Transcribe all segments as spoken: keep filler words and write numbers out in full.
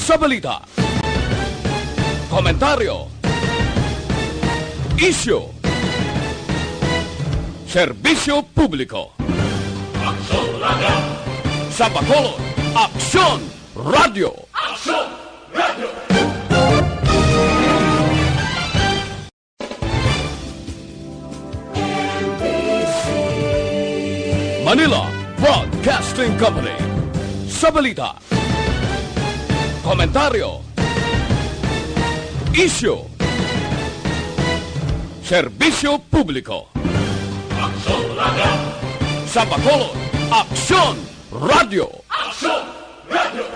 Sa balita, komentaryo, isyu, serbisyo publiko. Aksyon Radio. Sa Bacolod, Aksyon Radio. Aksyon Radio. Manila Broadcasting Company. Sa balita, komentaryo, isyu, serbisyo publiko. Aksyon Radio. Sa Bacolod, Aksyon Radio. Aksyon Radio.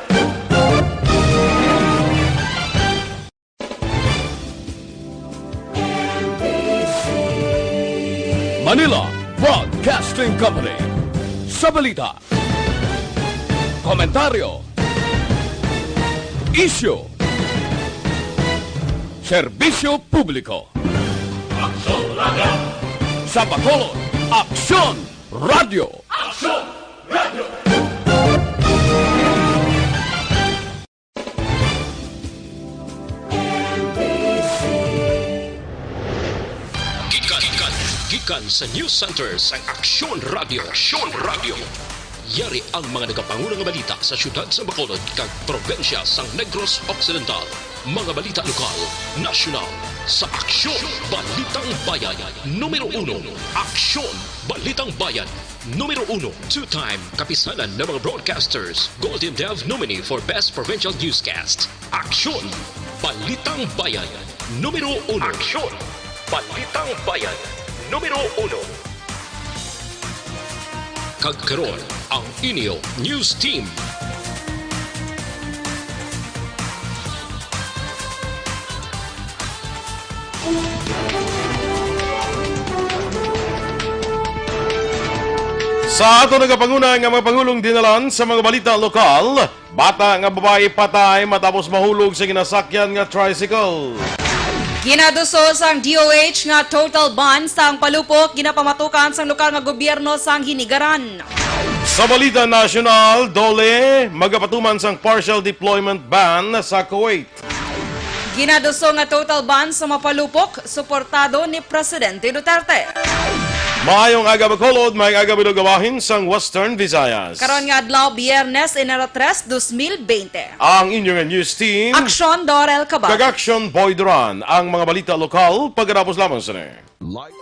Manila Broadcasting Company. Sa balita, komentaryo, isyu, serbisyo publiko. Aksyon Radio. Sa Bacolod, Aksyon Radio. Aksyon Radio. Gikan, gikan, gikan sa News Center sang Aksyon Radio. Aksyon Radio. Yari ang mga nagapanguna nga balita sa siyudad sa Bacolod kag probinsya sang Negros Occidental. Mga balita lokal, nasyonal, sa Aksyon Balitang Bayan. Numero uno, Aksyon Balitang Bayan. Numero uno, two-time Kapisanan ng mga Broadcasters Golden Dove nominee for Best Provincial Newscast. Aksyon! Balitang Bayan, numero uno. Aksyon! Balitang Bayan, numero uno. Kag karon, ang inyo news team. Sa ato nagapanguna nga mga pangulong dinalan sa mga balita lokal, bata nga babayi patay matapos mahulog sa ginasakyan nga tricycle. Ginaduso sang D O H nga total ban sang palupok ginapamatukan sang lokal nga gobyerno sang Hinigaran. Sa balita nasyonal, DOLE magapatuman sang partial deployment ban sa Kuwait. Ginaduso nga total ban sa mapalupok, suportado ni Presidente Duterte. Maayong aga, Bacolod, maayong aga, Bilog, bahin sang Western Visayas. Karon nga adlaw, Biyernes, Enero tres, dos mil bente. Ang inyo nga news team, Aksyon Dorel Cabal. Kag Aksyon Boy Duran. Ang mga balita lokal, pagkatapos lamang sini. Live.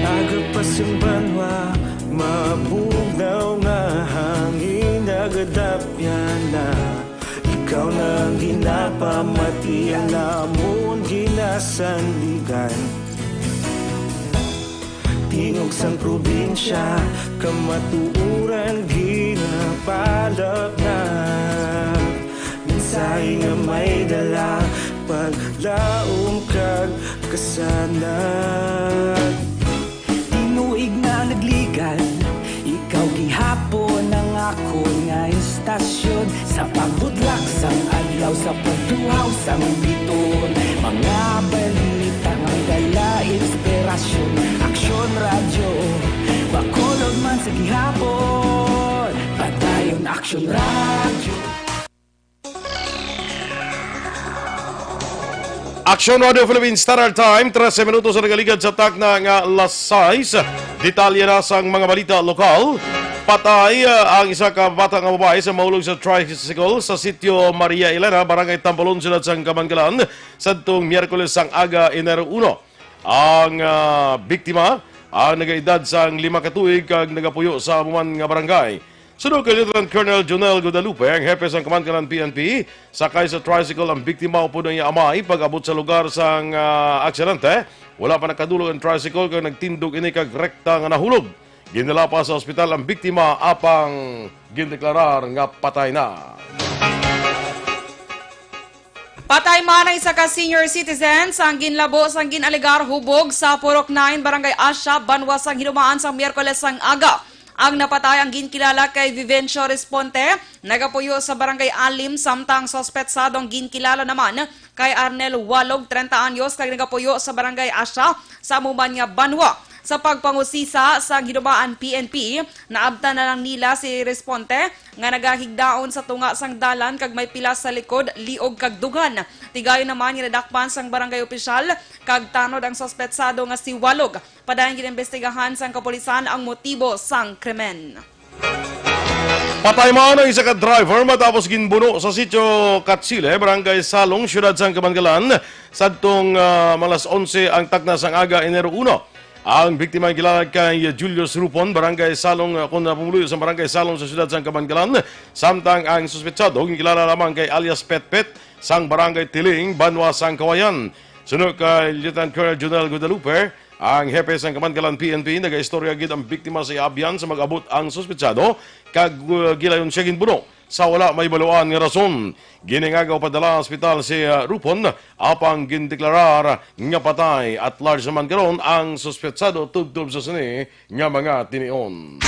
Aga pa sang banwa, mabugnaw nga hangin nagadapyan na. Ikaw na ang ginapamati, ang amon ginasandigan. Tingog sang probinsya, kamatuoran ginapalapnag. Mensahe nga may dala, paglaom kag kasanag. Tinuig na nagligan, ikaw gihapon ang akon nga istasyon. Sa pagbudlak sang adlaw, sa pagtuhaw sang biton, mga balita nga dala inspirasyon. Aksyon Radyo, Bacolod man sa gihapon. Padayon Aksyon Radyo. Aksyon Radio Philippine Standard Time, trese minutos ang nagaligad sa takna nga alas sais. Detalye na sang mga balita lokal. Patay, ah, ang isa ka bata nga babae sa mahulog sa tricycle sa Sitio Maria Elena, Barangay Tambalon, Siyudad sang Kamangalan, sadtong Miyerkules sang aga, Enero uno. Ang, ah, biktima ang nagaedad sang lima ka tuig kag nagapuyo sa amo man nga barangay. Suno kay Lieutenant Colonel Jonel Guadalupe, ang hepe sang Kamangalan P N P, sakay sa tricycle ang biktima upod ang iya amay. Pag-abot sa lugar sang, ah, aksidente, wala pa nakadulog ang tricycle kag nagtindog ini kag rekta nga nahulog. Ginalapas sa ospital ang biktima apang gindeklarar nga patay na. Patay man ang isa ka senior citizen sang ginlabo sang gin-alegar hubog sa Purok nine, Barangay Asia, banwa sang Hinumaan sang Miyerkules sang aga. Ang napatay ang ginkilala kay Vivencio Responte, nagapuyo sa Barangay Alim, samtang suspetsado ang ginkilala naman kay Arnel Walog, treinta anyos, kag nagapuyo sa Barangay Asia, sa amo man nga banwa. Sa pagpangusisa sang Hinumaan P N P, naabtan na lang nila si Responte nga nagahigdaon sa tunga sang dalan kag may pilas sa likod, liog kag dughan. Tigayon naman nga nadakpan sang barangay opisyal kag tanod ang suspetsado nga si Walog. Padayon ginimbestigahan sang kapulisan ang motibo sang krimen. Patay man ang isa ka driver matapos ginbuno sa Sitio Katsile, Barangay Salong, Siyudad sang Kamangalan, sadtong, ah, mga alas onse ang takna sang aga, Enero uno. Ang biktima ang kilala kay Julius Rupon, Barangay Salong, ah, kun pumuluyo sa Barangay Salong sa Siyudad sang Kamangalan, samtang ang suspetsado ginkilala lamang kay alias Petpet sang Barangay Tiling, banwa sang Kawayan. Suno kay Lieutenant Colonel Jonel Guadalupe, ang hepe sang Kamangalan P N P, nagaistorya gid ang biktima sa iya abyan sa mag-abot ang suspetsado kag, uh, gilayon siya ginbuno sa wala mahibaluan nga rason. Giningagaw padala sa ospital si, uh, Rupon, apang gindeklarar nga patay. At large naman karon ang suspetsado tubtob sa sini nga mga tinion.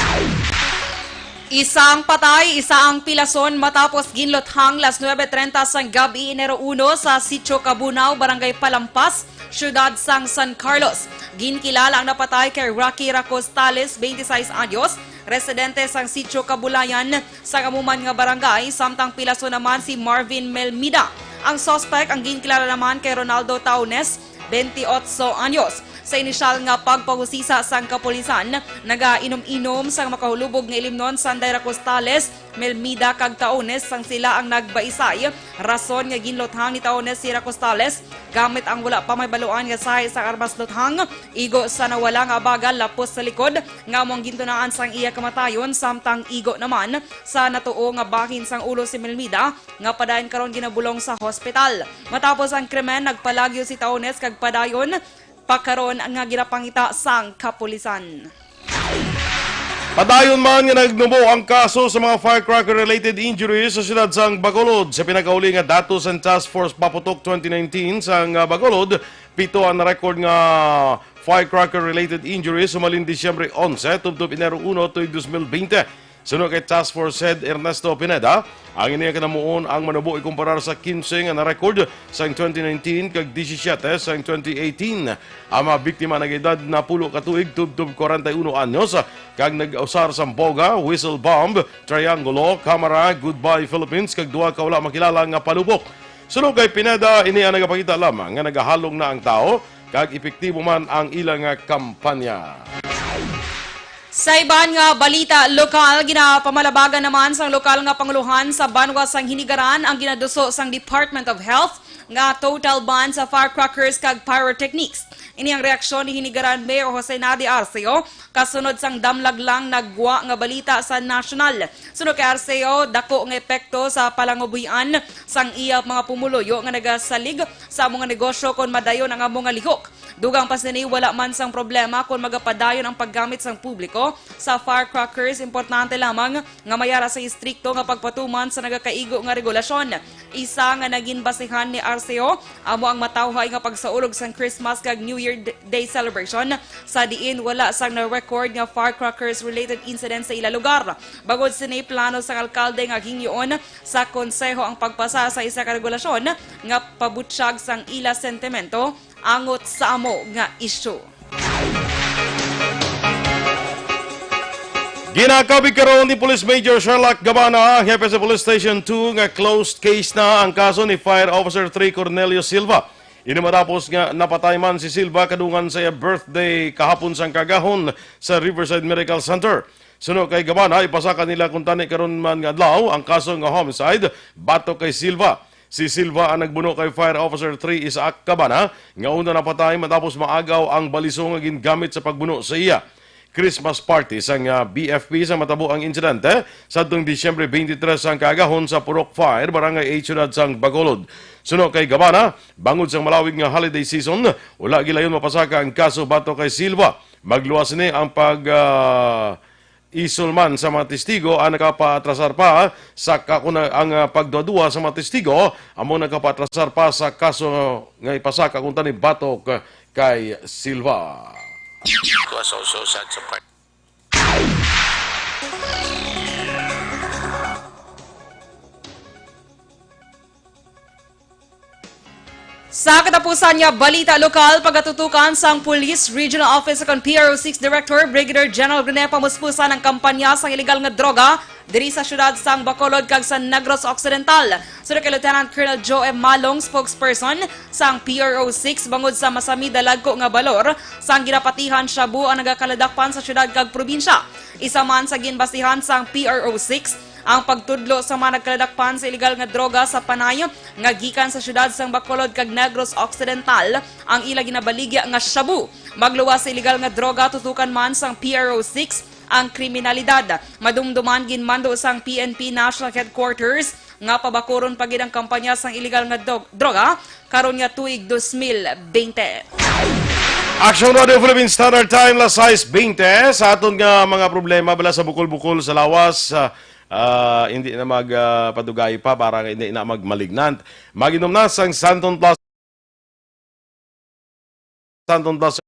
Isa ang patay, isa ang pilason matapos ginluthang las nuebe treinta sang gab-i, Enero uno, sa Sitio Kabunao, Barangay Palampas, Siyudad sang San Carlos. Ginkilala ang napatay kay Rocky Racostales, twenty-six anyos, residente sang Sitio Kabulayan, sa amo man nga barangay, samtang pilason naman si Marvin Melmida. Ang suspect ang ginkilala naman kay Ronaldo Taones, twenty-otso anyos. Sa inisyal nga pagpangusisa sang kapulisan, nagainom-inom sang makahulubog nga ilimnon sanday ra Costales, Melmida kag Taones sang sila ang nagbaisay. Rason nga ginluthang ni Taones si Racostales gamit ang wala pa mahibaluan nga sahi sang armas luthang, igo sa nawala nga abaga lapos sa likod nga amo ang gintunaan sang iya kamatayon, samtang igo naman sa natuo nga bahin sang ulo si Melmida nga padayon karon ginabulong sa hospital. Matapos ang krimen, nagpalagyo si Taones kag padayon pa karon nga ginapangita sang kapulisan. Padayon man nga nagnubo ang kaso sa mga firecracker-related injuries sa siyudad sang Bacolod. Sa pinakauli nga datos sang Task Force Paputok twenty nineteen sang, ah, Bacolod, pito ang na-record nga firecracker-related injuries humalin Disyembre onse tubtob Enero uno tuig dos mil bente. Suno kay Task Force Head Ernesto Pineda, ang ini nga kanamuon ang manubo ikumparar sa kinse nga na-record sang twenty nineteen kag disisiete sang twenty eighteen. Ang mga biktima nag-edad napulo ka tuig tubtob kwarenta y uno anyos, kag nag-usar sang boga, whistle bomb, triangulo, kamera, Goodbye Philippines, kag duha ka wala makilala nga palubok. Suno kay Pineda, ini ang nagapakita lamang nga nagahalong na ang tawo kag epektibo man ang ila nga kampanya. Sa iban nga balita lokal, ginapamalabagan naman sang lokal nga pangulohan sa banwa sang Hinigaran ang ginaduso sang Department of Health nga total ban sa firecrackers kag pyrotechnics. Ini ang reaksyon ni Hinigaran Mayor Jose Nadi Arceo kasunod sang damlag lang nagwa nga balita sa nasyonal. Suno kay Arceo, dako nga epekto sa palangabuhian sang iya mga pumuluyo nga nagasalig sa amo nga negosyo kon madayon ang amo nga lihok. Dugang pa sini, wala man sang problema kon magapadayon ang paggamit sang publiko sa firecrackers, importante lamang nga may ara sang istrikto nga pagpatuman sa nagakaigo nga regulasyon. Isa nga nagin basihan ni Arceo amo ang matawhay nga pagsaulog sang Christmas kag New Year D-, Day celebration, sa diin wala sang na-record nga firecrackers-related incident sa ila lugar. Bangod sini, plano sang alkalde nga hingyoon sa konseho ang pagpasa sa isa ka regulasyon nga pabutyag sang ila sentimento angot sa amo nga isyu. Ginakabig karon ni Police Major Sherlock Gabana, hepe sa Police Station two, nga closed case na ang kaso ni Fire Officer three Cornelio Silva. Ini matapos nga napatay man si Silva kadungan sa iya birthday kahapon sang kaagahon sa Riverside Medical Center. Suno kay Gabana, ipasaka nila kuntani karon man nga adlaw ang kaso nga homicide batok kay Silva. Si Silva ang nagbuno kay Fire Officer three Isaac Cabana, nga una napatay matapos maagaw ang baliso nga gingamit sa pagbuno sa iya. Christmas party sang, ah, B F P sa matabo ang insidente sadtong Disyembre twenty-three sang kaagahon sa Purok five, Barangay eight, Siyudad sang Bacolod. Suno kay Gabana, bangod sang malawig nga holiday season, wala gilayon mapasaka ang kaso batok kay Silva. Magluwas ni ang pag, ah, isulman sa mga testigo ang nakapatrasar pa sa kakuna-, ang, ah, pagduwa-duwa sa mga testigo amo nakapatrasar pa sa kaso nga ipasaka kuntani batok kay Silva. It was also sad sa part. Sa katapusan nga balita lokal, pagatutukan sang Police Regional Office kang P R O six Director Brigadier General Rene Pamuspusan ang kampanya sang iligal nga droga diri sa siyudad sang Bacolod kag sa Negros Occidental. Suno kay Lieutenant Colonel Joe M. Malong, spokesperson sang P R O six, bangod sa masamid na lagko nga balor sang ginapatihan shabu ang nagakaladakpan sa siyudad kag probinsya. Isa man sa ginbasihan sang P R O six ang pagtudlo sa mga nagkaladakpan sa iligal nga droga sa Panay nga gikan sa siyudad sang Bacolod kag Negros Occidental ang ila ginabaligya nga shabu. Magluwas sa iligal nga droga, tutukan man sang P R O six ang kriminalidad. Madumduman, ginmando sang P N P National Headquarters nga pabakuron pa gid ang kampanya sang iligal nga dog-, droga karon nga tuig dos mil bente. Action Radio Philippine Standard Time, las sais bente. Sa aton nga mga problema bala sa bukol-bukol sa lawas, ah, ah, hindi na mag, ah, padugay pa para hindi na mag-malignant. Mag-inom na sang Santon Plus Santon Plus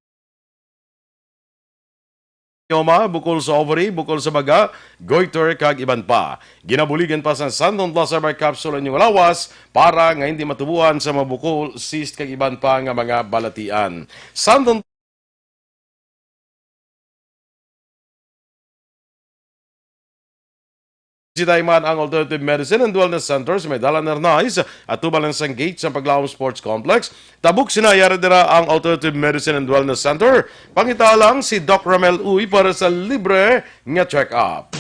Myoma, bukol sa ovary, bukol sa baga, goiter, kag iban pa. Ginabuligan pa sa Santon Plus Herbal Capsule ang inyong lawas para nga hindi matubuan sa mga bukol, cyst, kag iban pa nga mga balatian. Santon Bisitahi man ang Alternative Medicine and Wellness Center sa may Dalan Arnaiz, atubang lang sang gate sa Paglaom Sports Complex. Tabok sina, yari dira ang Alternative Medicine and Wellness Center. Pangita lang si Doc Ramel Uy para sa libre nga check-up.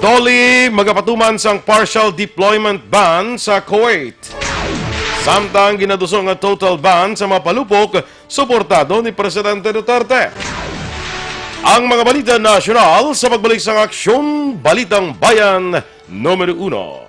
DOLE magapatuman sang partial deployment ban sa Kuwait. Samtang ginaduso nga total ban sa mga palupok suportado ni Presidente Duterte. Ang mga balita nasyonal sa pagbalik sang Aksyon, Balitang Bayan, numero uno.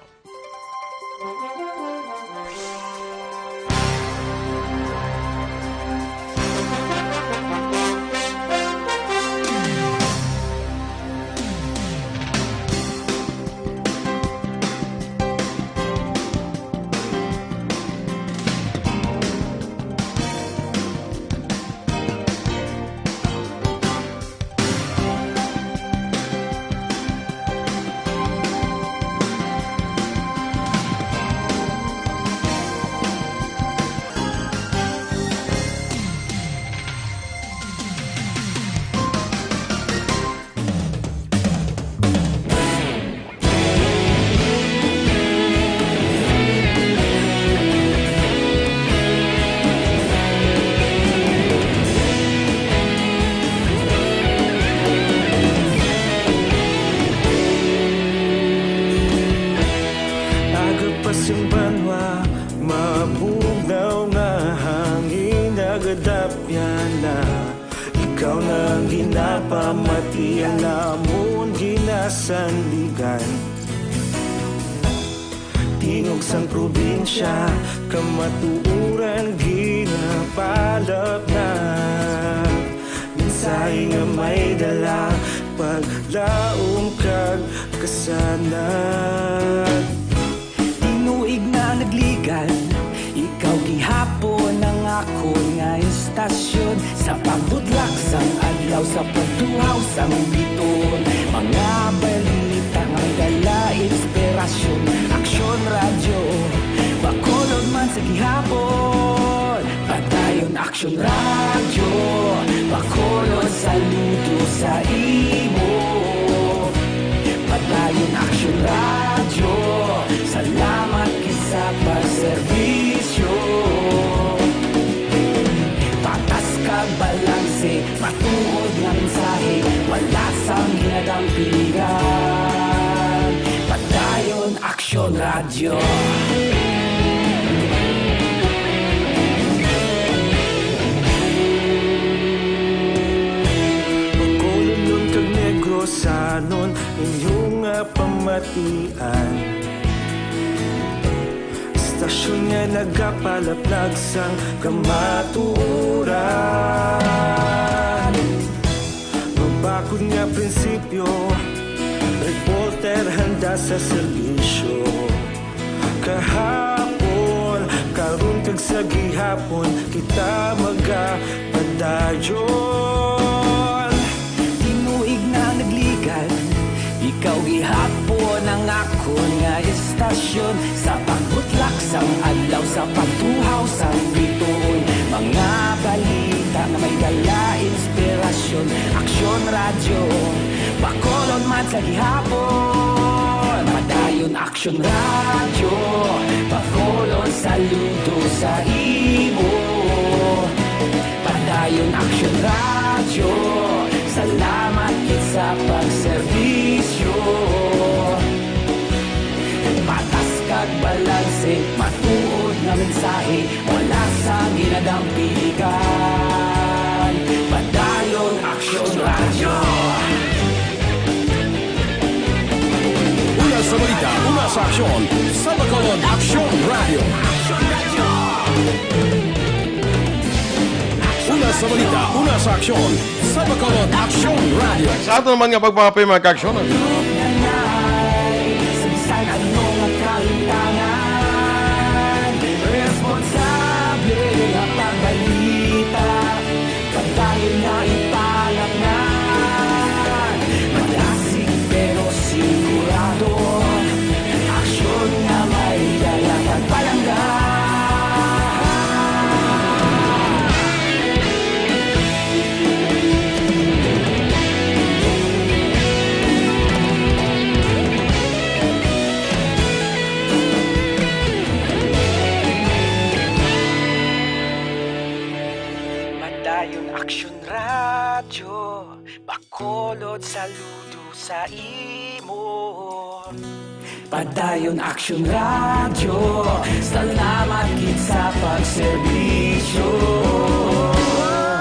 Aga pa sing banwa, mabugnaw nga hangin, nagadapyan na. Ikaw na ang ginapamati, ang namon ginasandigan. Tingog sang probinsya, kamatuoran ginapalapnag. Mensahe nga may dala, paglaom kag kasanag. Tinuig na nagligan, ikaw gihapon ang akon nga istasyon. Sa pagbutlak sang adlaw, sa pagtuhaw sang biton, mga balita nga dala inspirasyon. Aksyon Radyo, Bacolod man sa gihapon. Padayon Aksyon Radyo, Bacolod, saludo sa imo. Padayon Aksyon Radyo, salamat gid sa pagserbisyo. Patas kag balanse, mato Pilihan, Padayon Aksyon Radyo. Bacolodnon kag Negrosanon, inyo nga pamatian. Estasyon nga nagapalaplag sang kamatuoran. Mabakod nga prinsipyo, reporter handa sa serbisyo. Kahapon, karon kag sa gihapon, kita magapadayon. Tinuig na nagligad, ikaw gihapon ang akon nga estasyon. Sa pagbutlak sang adlaw, sa pagtuhaw sang bituon, mga balita nga may dala inspirasyon. Aksyon Radyo, Bacolod man sa gihapon. Padayon Aksyon Radyo, Bacolod saludo sa imo. Padayon Aksyon Radyo, salamat gid sa pagserbisyo. Patas kag balanse, matuod nga mensahe, wala sang ginadampigan. Padayon Aksyon Radyo. Una sa balita, una sa aksyon, sa Bacolod Aksyon Radyo. Una sa balita, una sa aksyon, sa Bacolod Aksyon Radyo. Sa ato naman nga pagpapay, mga kaaksyon, Sa bisan ano nga kahitangan, responsable nga pagbalita, padayon nga ipalatnan, malasig pero sigurado, aksyon nga may dala kag palangga. Padayon Aksyon Radyo, Bacolod saludo sa imo. Padayon Aksyon Radyo, salamat gid sa pagserbisyo.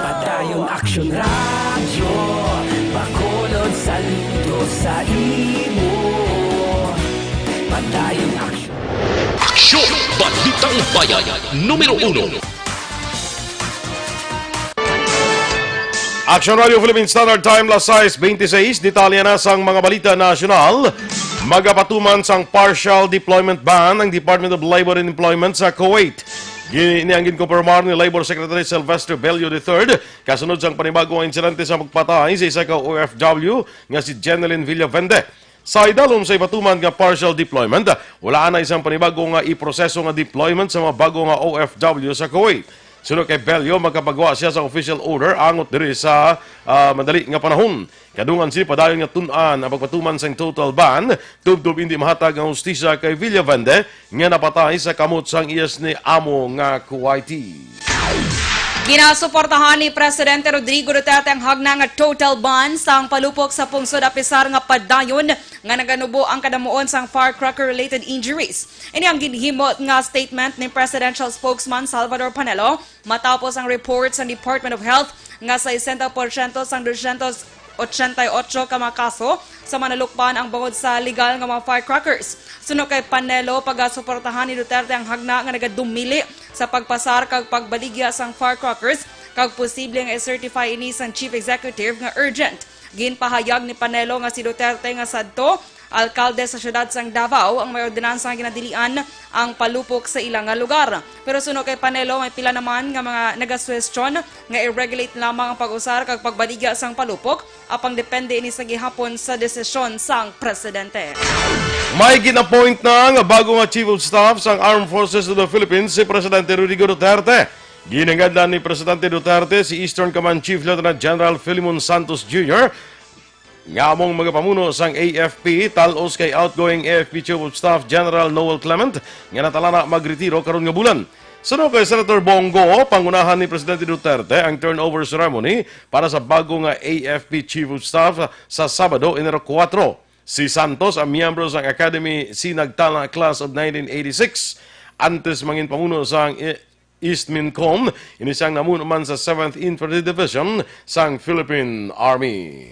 Padayon Aksyon Radyo, Bacolod saludo sa imo. Padayon Aksyon. Aksyon, Balitang Bayan, numero uno. Aksyon Radio Philippine Standard Time, las sais beintiseis. Detalye na sang mga balita nasyonal. Magapatuman sang partial deployment ban ang Department of Labor and Employment sa Kuwait. Gini ang ginkumpirmar ni Labor Secretary Sylvester Bello the third, kasunod sang panibago nga insidente sa pagpatay sa isa ka O F W nga si Jenelyn Villavende. Sa idalom sa ipatuman nga partial deployment, wala na isang panibago nga iproseso nga deployment sa mga bago nga O F W sa Kuwait. Suno kay Bello, makapagwa sia sa official order angot diri sa, ah, madali nga panahon. Kadungan sini padayon nga tun-an ang pagpatuman sang total ban, tubtob indi mahatag ang hustisya kay Villavende nga napatay sa kamot sang iyas ni amo nga Kuwaiti. Ginasuportahan ni Presidente Rodrigo Duterte ang hagna nga total ban sang palupok sa pungsod, apisar nga padayon nga naganubo ang kadamuon sang firecracker-related injuries. Ini ang ginhimo nga statement ni Presidential Spokesman Salvador Panelo matapos ang report sang Department of Health nga sesenta porsyento sang dosyentos ochenta y ocho ka mga kaso sa manalukban ang bangod sa legal nga mga firecrackers. Suno kay Panelo, pagasuportahan ni Duterte ang hagna nga nagadumili sa pagpasar kag pagbaligya sang firecrackers, kag posible nga i-certify ini sang Chief Executive nga urgent. Ginpahayag ni Panelo nga si Duterte nga sadto alkalde sa siyudad sang Davao ang may ordinansa nga ginadilian ang palupok sa ila nga lugar. Pero suno kay Panelo, may pila naman nga mga nagasuhestyon nga i-regulate lamang ang pag-usar kag pagbaligya sang palupok, apang depende ini sa gihapon sa desisyon sang presidente. May gin-appoint na nga bago nga Chief of Staff sang Armed Forces of the Philippines si Presidente Rodrigo Duterte. Ginangadlan ni Presidente Duterte si Eastern Command Chief Lieutenant General Filemon Santos Junior nga among magapamuno sang A F P, talos kay outgoing A F P Chief of Staff General Noel Clement nga natalana magretiro karon nga bulan. Suno kay Senator Bong Go, pangunahan ni Presidente Duterte ang turnover ceremony para sa bago nga A F P Chief of Staff sa Sabado, Enero kuwatro. Si Santos ang miyembro sang Academy Sinagtala Class of nineteen eighty-six. Antes mangin pamuno sang I-, East Mincom, ini siyang namuno man sa Seventh Infantry Division sang Philippine Army.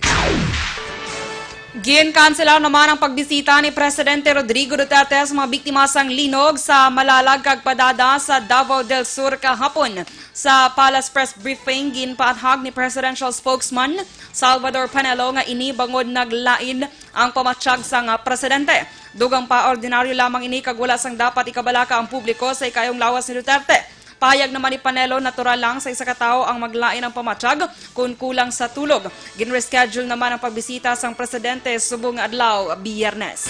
Ginkanselar naman ang pagbisita ni Presidente Rodrigo Duterte sa mga biktima sang linog sa Malalag kag Padada sa Davao del Sur kahapon. Sa palace press briefing, ginpaathag ni Presidential Spokesman Salvador Panelo nga ini bangod naglain ang pamatyag sang presidente. Dugang pa, ordinaryo lamang ini kag wala sang dapat ikabalaka ang publiko sa ikayong lawas ni Duterte. Pahayag naman ni Panelo, natural lang sa isa ka tawo ang maglain ang pamatyag kon kulang sa tulog. Ginreschedule naman ang pagbisita sang presidente subong nga adlaw, Biyernes.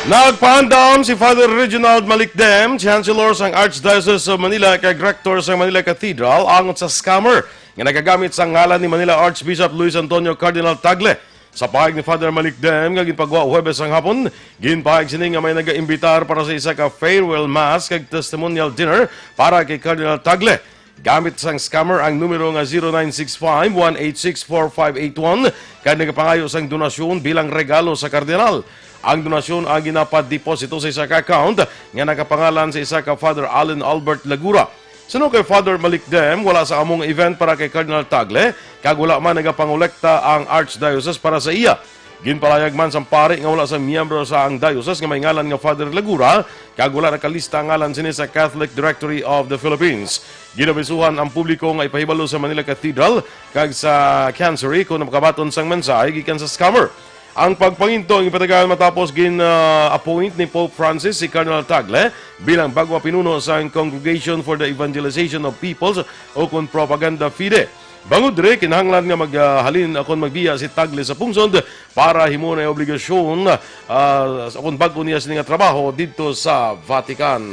Nagpaandam si Father Reginald Malikdem, Chancellor sang Archdiocese of Manila kag Rector sang Manila Cathedral, angot sa scammer nga nagagamit sa ngalan ni Manila Archbishop Luis Antonio Cardinal Tagle. Sa pahayag ni Father Malikdem nga ginpagwa Huwebes sang hapon, ginpahayag sini nga may nagaimbitar para sa isa ka farewell mass kag testimonial dinner para kay Cardinal Tagle. Gamit sang scammer ang numero nga zero nine six five one eight six four five eight one kag nagapangayo sang donasyon bilang regalo sa Kardinal. Ang donasyon ang ginapadeposito sa isa ka account nga nakapangalan sa isa ka Father Allen Albert Lagura. Suno kay Father Malikdem, wala sa amo nga event para kay Cardinal Tagle, kag wala man nagapangolekta ang Archdiocese para sa iya. Ginpalayag man sang pari nga wala sang miyembro sa ang diocese nga may ngalan nga Father Lagura, kag wala nakalista ang ngalan sini sa Catholic Directory of the Philippines. Ginabisuhan ang publiko nga ipahibalo sa Manila Cathedral kag sa Chancery kon makabaton sang mensahe gikan sa scammer. Ang pagpanginto ang ipatagaan matapos gin-appoint ni Pope Francis si Cardinal Tagle bilang bag-o nga pinuno sang Congregation for the Evangelization of Peoples, o kon Propaganda Fide. Bangod diri, kinahanglan nga maghalin akon magbiya si Tagle sa pungsod para himuon ang obligasyon, ah, sa akon bag-o niya sini nga trabaho didto sa Vatican.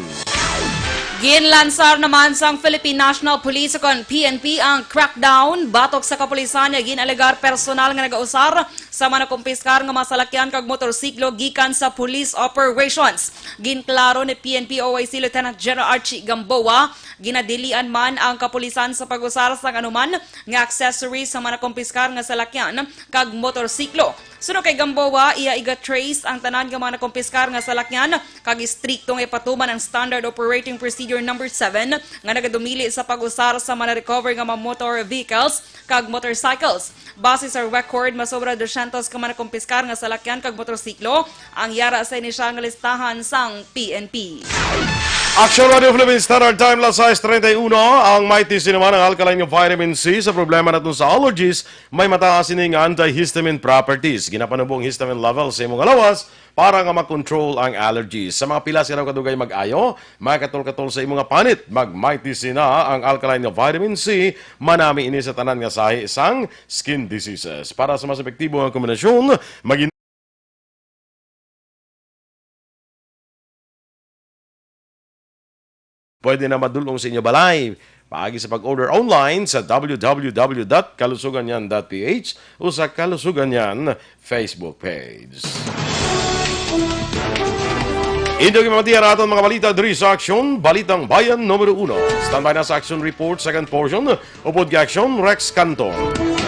Ginlansar naman sang Philippine National Police, o kon P N P, ang crackdown batok sa kapulisan nga gin-alegar personal nga nagausar sa mga nakumpiskar nga mga salakyan kag motorsiklo gikan sa police operations. Ginklaro ni P N P O I C Lieutenant General Archie Gamboa, ginadilian man ang kapulisan sa pag-usar sang anuman nga accessories sa mga nakumpiskar nga salakyan kag motorsiklo. Suno kay Gamboa, iya iga-trace ang tanan nga mga nakumpiskar nga salakyan kag istrikto nga ipatuman ang Standard Operating Procedure Number Seven nga nagadumili sa pag-usar sa mga na-recover nga mga motor vehicles kag motorcycles. Base sa record, masobra dosyentos ka mga nakumpiskar nga salakyan kag motorsiklo ang yara sa inisyal nga listahan sang P N P. Action Radio Philippines Standard Time, las sais treinta y uno. Ang Mighty C naman ang alkaline nga vitamin C sa problema naton sa allergies. May mataas ini nga antihistamine properties. Ginapanubo ang histamine level sa imong lawas para nga makontrol ang allergies. Sa mga pilas ka daw kadugay mag-ayo, makatol-katol sa imong nga panit, mag-Mighty C na, ang alkaline nga vitamin C. Manami ini sa tanan nga sahi sang skin diseases. Para sa mas epektibo nga kombinasyon, mag- Pwede na madul-ong sa inyo balay paagi sa pag-order online sa w w w dot kalusuganyan dot p h o sa Kalusuganyan Facebook page. Inyo ginamatian aton mga balita diri sa Aksyon, Balitang Bayan numero uno. Standby na sa Aksyon Report, second portion, upod kay Aksyon Rex Canto.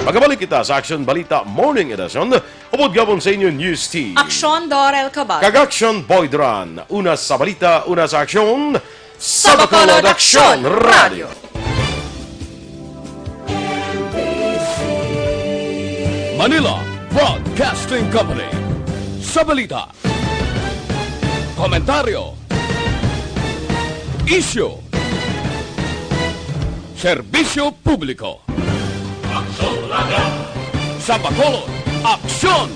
Magabalik kita sa Aksyon Balita Morning Edition, upod gihapon sa inyo News Team. Aksyon Dorel Cabal. Kag Aksyon Boy Duran. Una sa balita, una sa aksyon. Sa Bacolod Aksyon Radio. Manila Broadcasting Company. Sa balita, komentaryo, isyu, serbisyo publiko. Aksyon Radio. Sa Bacolod, Aksyon